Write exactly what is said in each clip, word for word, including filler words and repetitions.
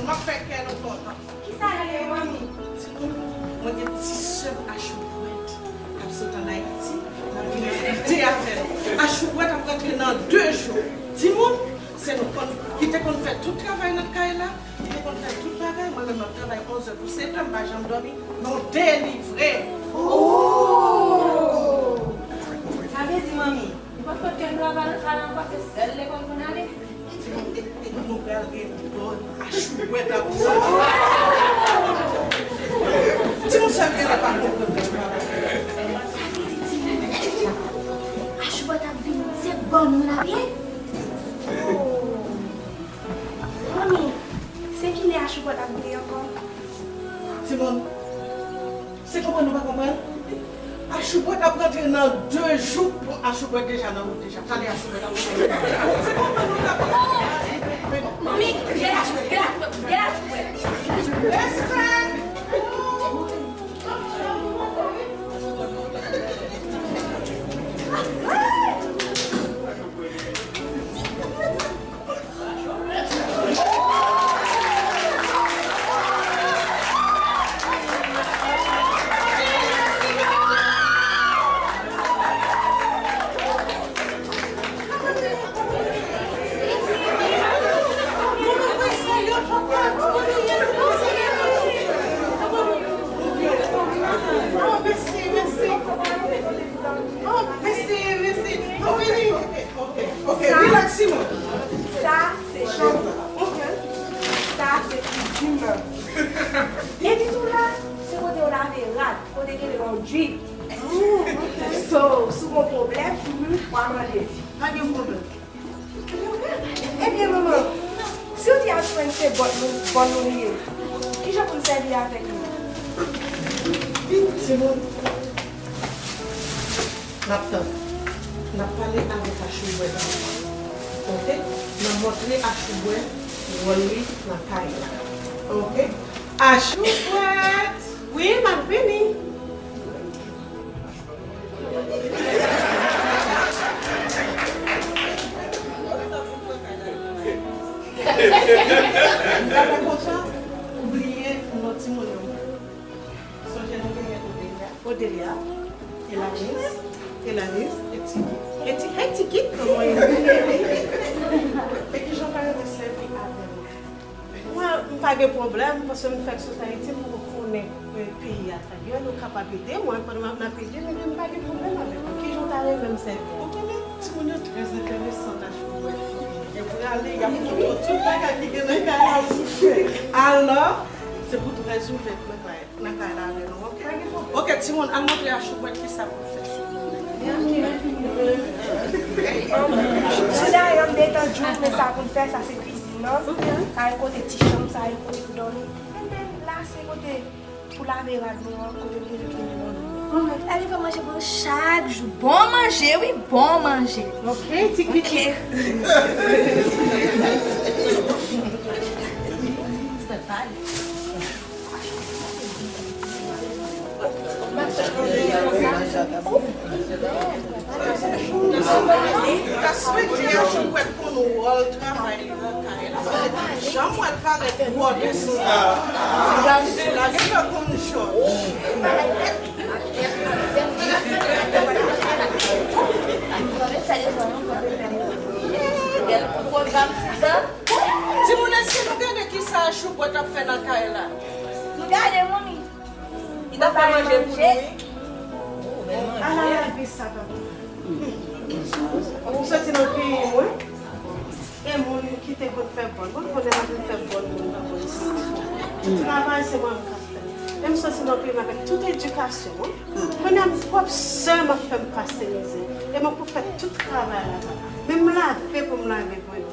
M ap fè kè nou kontan. Kisa l ye, manmi? Timoun, mwen gen ti sè m Achoubwèt k ap sot ann Ayiti, l ap vin abite avè m. Achoubwèt ap rantre nan de jou. Timoun, se nou konn, ki te konn fè tout travay nan kay la, ki te konn fè tout bagay, mwen menm m ap travay onz è pou sèt è, m pa janm dòmi, nou delivre. Oh! Sa vle di, manmi, nou pa fè okenn travay nan kay la ankò, se sèl lekòl pou n ale? Timoun, nou pral gen bòn Achoubwèt ap soti. Timoun, sa vle di pa konprann. Sa vle di, timoun, Achoubwèt ap vini, se bòn nou n ap ye? Oh. Manmi, se kilè Achoubwèt ap vini ankò? Timoun, se konprann nou pa konprann? Achoubwèt ap rantre nan de jou. Bon, Achoubwèt deja nan wout deja. Tande Achoubwèt ap rantre. Se konprann nou pa konprann? Manmi, gen Achoubwèt, gen Achoubwèt, gen Achoubwèt. Respè! Oh, mèsi, mèsi. Oh, mèsi, mèsi. Oh, wi. Ok, ok, ok. Sa, relax, Simon. Sa, se chanm mwen. Ok. Sa, se kwizin mwen. Epi tou la, se kote yo lave rad, kote gen londri. Oh, ok. So, si w gen pwoblèm, w a mande li. Pa gen pwoblèm. Ebyen, manman, si w te al jwenn se bòn nou, bòn nou li ye, kijan pou n sèvi avèk li? Vin, timoun. N ap tann. N ap pale avèk Achoubwèt ankò. Oke? N ap montre Achoubwèt wòl li nan kay la. Oke? Achoubwèt! Wi, m ap vini. Gade konsa, ou bliye non timoun yo. Sonje nou genyen Odelia. Odelia, Elanis, Elanis, e Tiki. E Ti-, hey, Tiki, kòman w ye? E kijan w ka rete sèvi avè nou? Mwen, m pa gen pwoblèm, paske m fèk sot Ayiti, m poko konnen, eh, peyi a trè byen. Nou kapab ede mwen pandan m ap, n ap ede nou, men m pa gen pwoblèm avèk ou. Kijan w ta renmen m sèvi w? Ou konnen, timoun yo trè enteresan nan jounen. Yo prale, y ap montre w tout bagay ki gen nan kay la pou fè. Alò, se pou trè ouvè nan kay la. Nan kay la avè nou, oke? Oke, timoun, al montre Achoubwèt kisa pou l fè. Sou dayè, m te tann Djouf, men sa pou l fè, sa se kwizin nan. Sa e kote ti chanm, sa e kote pou dòmi. Men, men la, se kote pou lave rad nou an, kote pou nou kenbe dòmi. Alè fè manje pou nou chak jou. Bon manje, wi, bon manje. Oke, ti kiki. Paske Achoubwèt konn wòl travay li nan kay la. Janm wè l parèt wòde sou la. Lage l konn jòj. Timoun, èske nou gade kisa Achoubwèt ap fè nan kay la? Nou gade, manmi. Li t ap fè manje pou nou, wi. Ala lavi sa, papa. Ou soti nan peyi mwen. E moun ki te konn fè bòn. Mwen konnen m ap vin fè bòn moun nan bòn sa. Tout travay se mwen menm k ap fè. E m soti nan peyi m avèk tout edikasyon an. Kounye a m pwòp sè m ap fè m pase mizè. E mwen pou fè tout travay la. Men m lave pou m lave pou yo.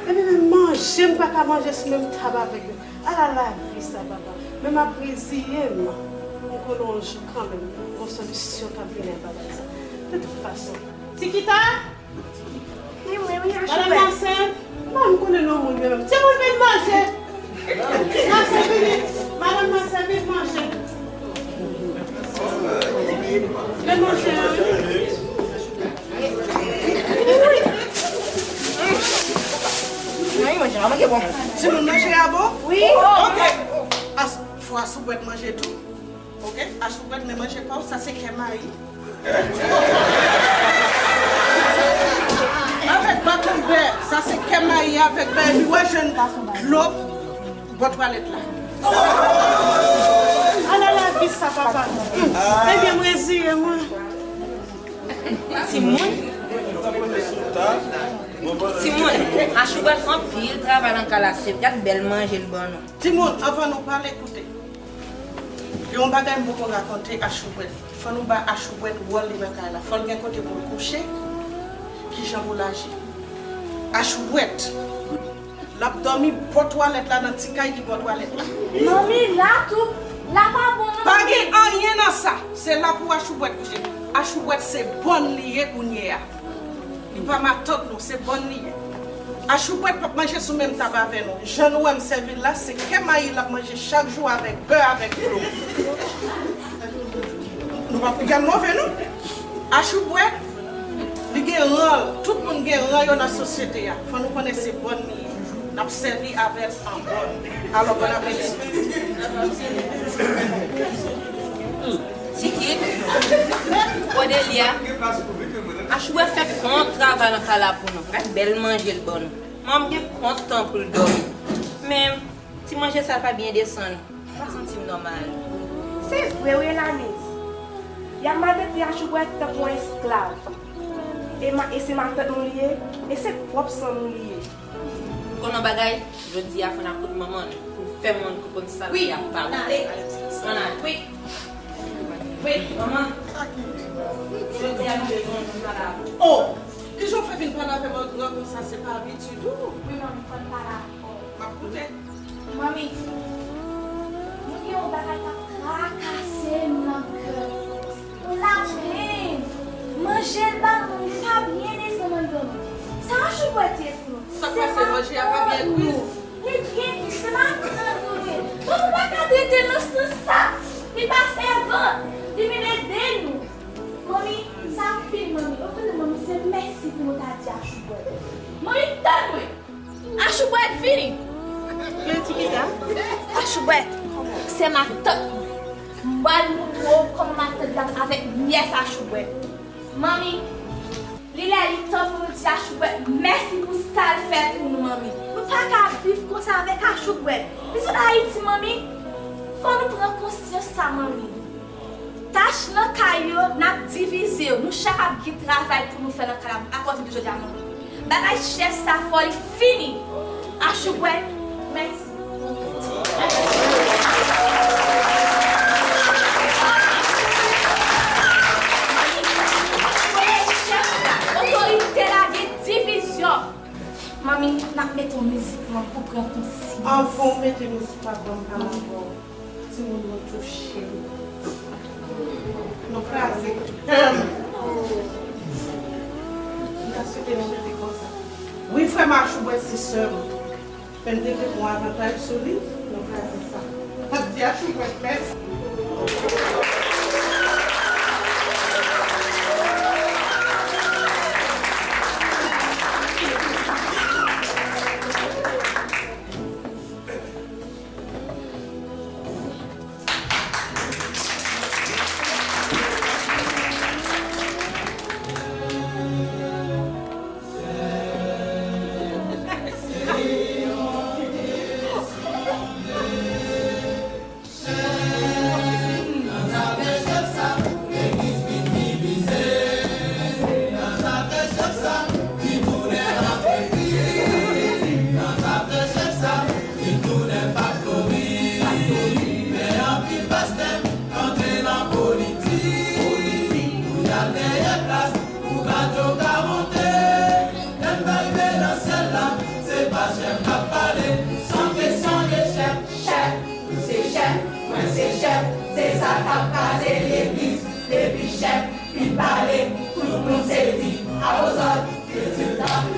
Epi menm manje m pa ka manje sou menm tab avèk yo. Ala lavi sa, papa. Men m ap reziye m. M konnen yon jou kanmenm, yon solisyon k ap vini ak bagay sa. De tout fason. Tikita! Wi, wi, wi, Madanm Achoubèt. Masen, bon, m konnen non moun yo menm. Timoun vin manje! Masen vini! Madanm Masen vin manje! Vin manje, wi. Mwen manje, manje bon. Timoun, manje a bon? Wi. Ok. As, fò Achoubwèt manje tou. Ok? Achoubwèt, men manje pa w, sa se kè mayi. Avèk baton bè, sa se kè mayi avèk bè, epi w wè jwenn dlo bò twalèt la. Ala lavi sa, papa. Ebyen, m reziye mwen. Timoun. Timoun, Achoubwèt fè anpil travay nan kay la, se gad bèl manje l ban nou. Timoun, anvan nou pale, koute. Gen yon bagay m poko rakonte Achoubwèt. Fò nou ba Achoubwèt wòl li nan kay la. Fò l gen kote pou l kouche. Kijan pou l aji? Achoubwèt, l ap dòmi bò twalèt la, nan ti kay ki bò twalèt la. Manmi, la tou, la pa bon, non. Pa gen anyen nan sa. Se la pou Achoubwèt kouche. Achoubwèt se bòn li ye kounye a. Li pa matant nou, se bòn li ye. Achoubwèt p ap manje sou menm tab avè nou. Jan nou wè m sèvi l la, se kè mayi l ap manje chak jou avèk bè, avèk dlo. Nou p ap gad move, non. Achoubwèt, li gen ran l. Tout moun gen ran yo nan sosyete a. Fò nou konnen se bòn li ye. N ap sèvi avè l an bòn. Alò, bòn apeti. Tiki, Odelia, Achoubwèt fè kont travay nan kay la pou nou. Gad bèl manje l ban nou. Manman gen kont tan pou l dòmi. Men, ti manje sa pa byen desann. M pa santi m nòmal. Se vre wi, Elanis. Y ap maltrete Achoubwèt tankou yon esklav. E ma-, e se matant nou li ye, e se pwòp san nou li ye. Ou konn yon bagay? Jodi a, fò n al kot manman n pou l fè manman n konprann sa l fè a pa bon. Wi, n ale. Ann ale. Wi. Wi, manman. Jodi a, nou bezwen yon moun pale avè w. Oh! Kijan w fè vin pale avè m an gran konsa? Se pa abitid ou? Wi, manmi, fò n pale avè w. M ap koute. Manmi, nou gen yon bagay k ap trakase nou nan kè. Yon lapenn. Manje l ba nou, li pa byen desann anndan nou. Sa Achoubwèt ye pou nou? Sa k pase, manje a pa byen kwi? Li byen kwi, se matant nou ye. Bon, nou pa ka trete l nan sans sa. Li pa sèvant, li vin ede nou. Manmi, sa fini, manmi. Ou konnen, manmi, se mèsi pou nou ta di Achoubwèt. Manmi, tann mwen. Achoubwèt, vini! Achoubwèt, se matant mwen. M pral montre w kòman matant dam avèk nyès Achoubwèt. Manmi, li lè li tan pou nou di Achoubwèt mèsi pou sa l fè pou nou, manmi. Nou pa ka viv konsa avèk Achoubwèt. Li sot Ayiti, manmi. Fò nou pran konsyans sa, manmi. Tach nan kay yo, n ap divize yo. Nou chak ap gen travay pou nou fè nan kay la apati de jodi a, manmi. Bagay chèf sa fò li fini. Achoubwèt, mèsi. Kote chèf la, otorite la, gen divizyon. Manmi, n ap mete yon mizik pou pran konsyans. Anvan w mete mizik la, ban m pale avè w. Timoun, nou touche. Nou kraze kè m. M ta swete nou rete konsa. Wi, frè m Achoubwèt se sè m. Men m te vle pran avantaj sou li, nou kraze sa. M ap di Achoubwèt mèsi. Li tounen faktori, men anpil pastè antre nan politik pou y al neye plas, pou gad yo ka monte. Lè n valibe nan syèl la, se pa chèf k ap pale, san kesyon de chèf. Chèf, ou se chèf, mwen se chèf, se sa k ap kraze legliz. Depi chèf fin pale, tout moun sezi. Apozòd, rezilta.